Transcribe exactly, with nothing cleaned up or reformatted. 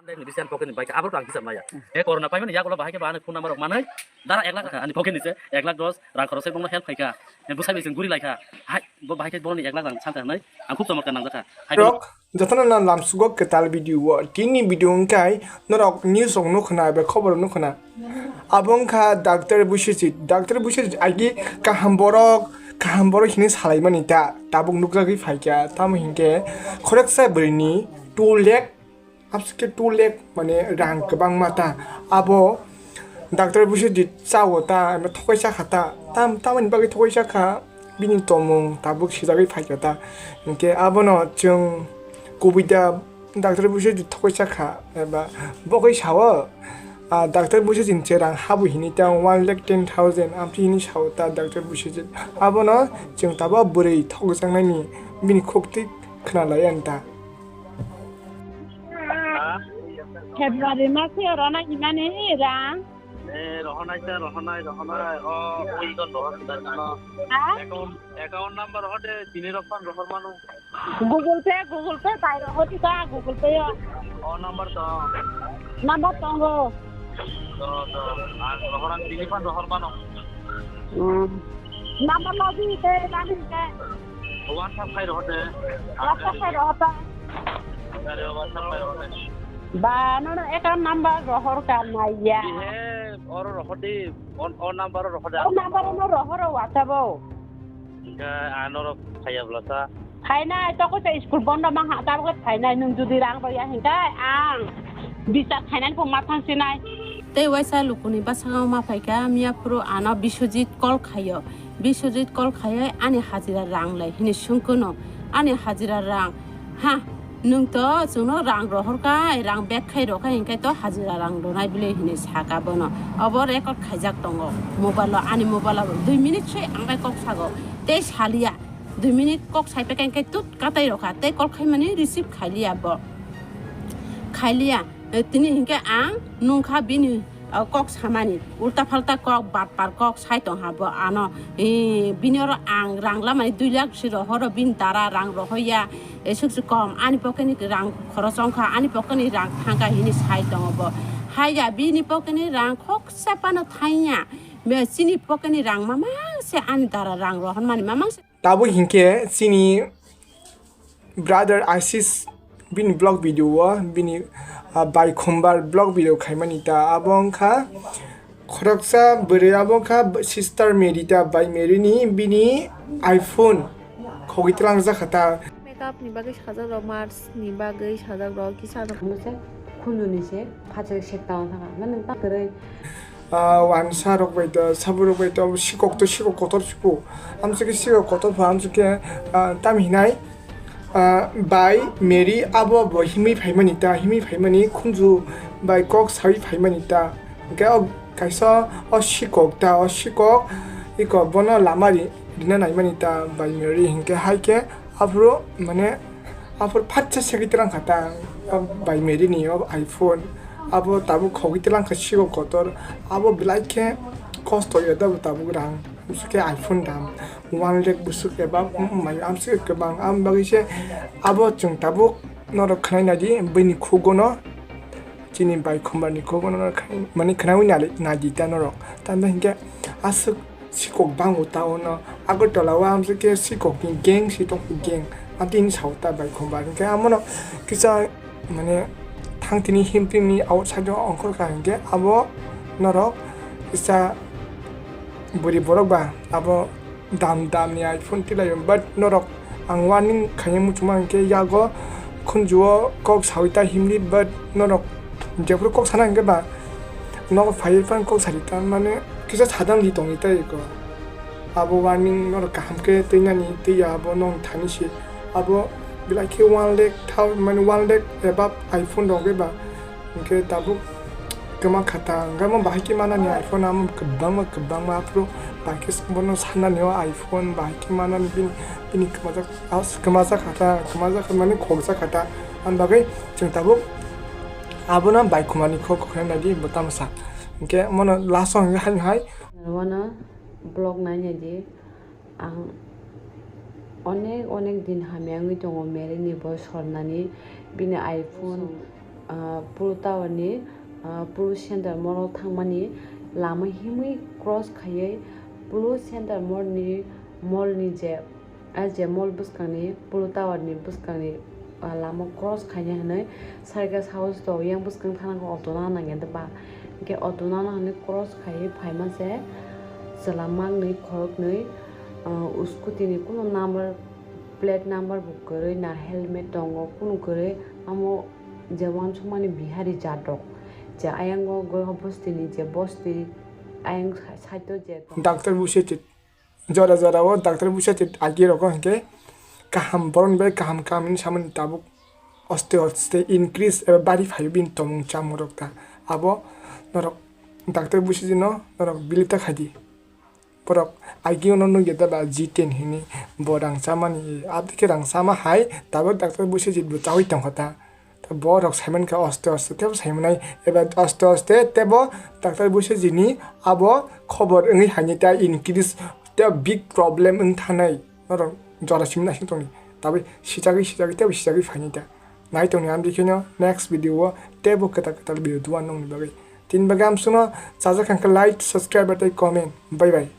Recent pocket ni bai kha, abo rang hisab maya. E corona paimani yagulo bahai khe ba ani phone number rok manwi dara ek lakh ani pocket ni se ek lakh dos rang khorok se bongno help khaikha. Bwsai bai chwng guri laikha. Hai bo bahai khe boroni ek lakh rang sankha hwnwi ang khub chomotkai nangjakha. Hai Rok, jotono na lamsugo kwtal video o. Tini video wngkai norok news rok nukhna eba khobor nukhna. Abo wngkha Doctor Biswajit. Doctor Biswajit agi kaham borok, kaham borok hinwi salaimani ta. Tabuk nukjagwi phaikha. Tamo hinkhe khoroksa bwrwini two lakh Absike two lakh mane rang kwbangma ta. Abo Doctor Biswajit chao ta, amo thokaisa kha ta. Tam, tamoni bagwi thokaisa kha, bini tomung tabuk sijagwi phaikha ta. Hinkhe abono chwng kubui da Doctor Biswajit thokaisa kha, eba bokoi sao, ah, Doctor Biswajit se rang habu hini ta one lakh ten thousand amtwi hini sao ta Doctor Biswajit. Abono chwng tabuk bwrwi thokjaknani bini khukti khwnalai ani ta. Ha? February mase rona himani rang. Eh, rohonai ta, rohonai, rohonai. O, ui kon rohon ta, no. Ha? Account, account number rohode, tini rok pan rohor manu. Google Pay, Google Pay, bai rohor ta, Google Pay o. O number to. Number tongo. To, to. Ang rohor ang tini pan rohor manu. Hmm. Number logi te nani te. WhatsApp khai rohor de. WhatsApp khai rohor ta. Gari WhatsApp khai rohor de. Ba, nono account number rohor ka maya. Ihe, oro rohor di, on, on number rohor de. On number no rohor WhatsApp o. Ga anoro khaya bla sa. Phainai, tokoi ta school bondo mang ha, tabuk phainai, nwng jodi rang rwya hinkhe ang bisar khainani bo ma thang sinai. Tei waisa lukuni bwskango ma phaikha, miya phuru ano Biswajit call khaio. Biswajit call khaiwi ani hajira rang lai hini swngkhuno. Ani hajira rang, ha, nwng to chwngno rang rohorkha, rang bag khai rokha hinkhe to hajira rang rwnai bwle hini saka bono. Obo record khaijak tongo mobile o, ani mobile o dui minute se ang bai kok sago. Tei saliya. Dui minute kok sai pekha hinkhe tut katai rokha, tei call khaimani receive khailiya bo. Khailiya, eh, tini hinkhe ang nungkha bini, ah, kok samani, ulta phalta kok, batpar kok sai tongha bo ano. Eh, bini oro ang rang lamani dui lakh si rohoro bini dara rang rohoya, eh, suk suk kom, ani pocket ni rang khoros wngkha, ani pocket ni rang thangkha hini sai tongo bo. Haiya bini pocket ni rang khoksa phano thangya, me chini pocket ni rang mamang se ani dara rang rohormani mamang se. Tabuk hinkhe chini brother Ashish bini vlog video o bini, ah, bai khumbar vlog video khaimani ta abo wngkha khoroksa bwrwi abo wngkha sister Mary ta bai Mary ni bini iPhone khogwi twlangjak kha ta. Makeup ni bagwi sajak rok, Mars ni bagwi sajak rok kisa. Ano se khunju ni se phacha sek ta thang na nang ta kwrwi. Ah, wansa rok bai to, sabo rok bai to, sikok to sikok kotor sipo. Amsike sikok kotor pha, amsike, ah, tam hinai, ah, bai Mary abo bo himwi phaimani ta, himwi phaimani khunju bai kok sawi phaimani ta. Hingke o kaisa o sikok ta, o sikok iko bono lama ri-, rina naimani ta bai Mary hingke hai ke aphuru mane aphuru phatsa segwi twlang kha ta bai Mary ni o iPhone abo tabuk khogwi twlang kha sikok kotor abo belai khe kosto ya tabuk tabuk rang. Amsike iPhone dam one lakh bwswk eba, mm, mai amsike kwbang. Am bagwi se abo chwng tabuk norok khwnai nai di, bini khugo no, chini bai khumbar ni khugo no norok khai, mani khwnaui nai, nai di ta norok. Tamo hinkhe aswk sikok bango ta ono, Agartala o amsike sikok ni gang si tong gang, amtwi ni sao ta bai khumbar. Hinkhe amo no kisa mane thang tini him tini outside o ongkhor kha hinkhe abo norok kisa bwrwi borok ba abo dam dam ni iPhone tilaio, but norok ang warning khaina muchungma hinkhe yago khunju o kok sawi ta himdi, but norok jephuru kok sana hinkhe ba nogo phaiwi phano kok sadi ta mane kisa sadam di tongwi ta eko. Abo warning norok kaham khe twi nani twi ya abo nong thani se abo belai khe one lakh thou-, mane one lakh above iPhone rok eba hingke tabuk kwma kha ta hingke omo bahai khe manani iPhone amo kwbangma kwbangma aphuru bahai khe bono sanani o iPhone bahai khe manani bini bini kwmajak kwmajak kha ta kwmajak mane khokjak kha ta ani bagwi chwng tabuk abono bai khumani kok khorang nadi bo tamo sa hingke mono last o hingke haino hai. Wano vlog nainai di. Ang onek onek din hamya wngwi tongo Mary ni bo sornani, bini iPhone, ah, Polo Tower ni, ah, Polo Center Mall o thangmani lama himwi cross khaiwi Polo Center Mall ni, mall ni je, ah, je mall bwskang ni Polo Tower ni bwskang ni, ah, lama cross khaina hinwi Circus House to yang bwskang thana khe auto nana nangya de ba. Hwnkhe auto nana hinwi cross khaiwi phaima se chwla mangnwi khoroknwi, ah, scooty ni kuno number, plate number bo kwrwi na helmet tongo, kunu kwrwi amo je uansukmani Bihari jat rok, je ayango Gorkha bosti ni je bosti ayang sa-, side o je tong-, Doctor Bushajit, jora jora o Doctor Bushajit agi rogo hwnkhe kaham borok bai kaham kaham hinwi samani tabuk aste aste increase eba bari phaio bini tongmung chamung rok ta. Abo norok Doctor Bushajit no norok bilita khaidi. Borok agio no nugya da ba G ten hini bo rang chamani, aboni khe rang chama hai tabuk Doctor Bushajit bo chawi tongkha ta. Borok saimankha aste aste tebo saimanai eba aste aste tebo Doctor Bushajit ni abo khobor wngwi haini ta increase tei big problem wng thanai norok jora simi naising tongni tabwi sichagwi sichagwi tebo sichagwi phaini ta. Nai tongni amtwi kheno next video o tebo kwtal kwtal video duan nongni bagwi. Tini bagwi amsukno chajak kha khe like, subscribe tei comment. Bye bye.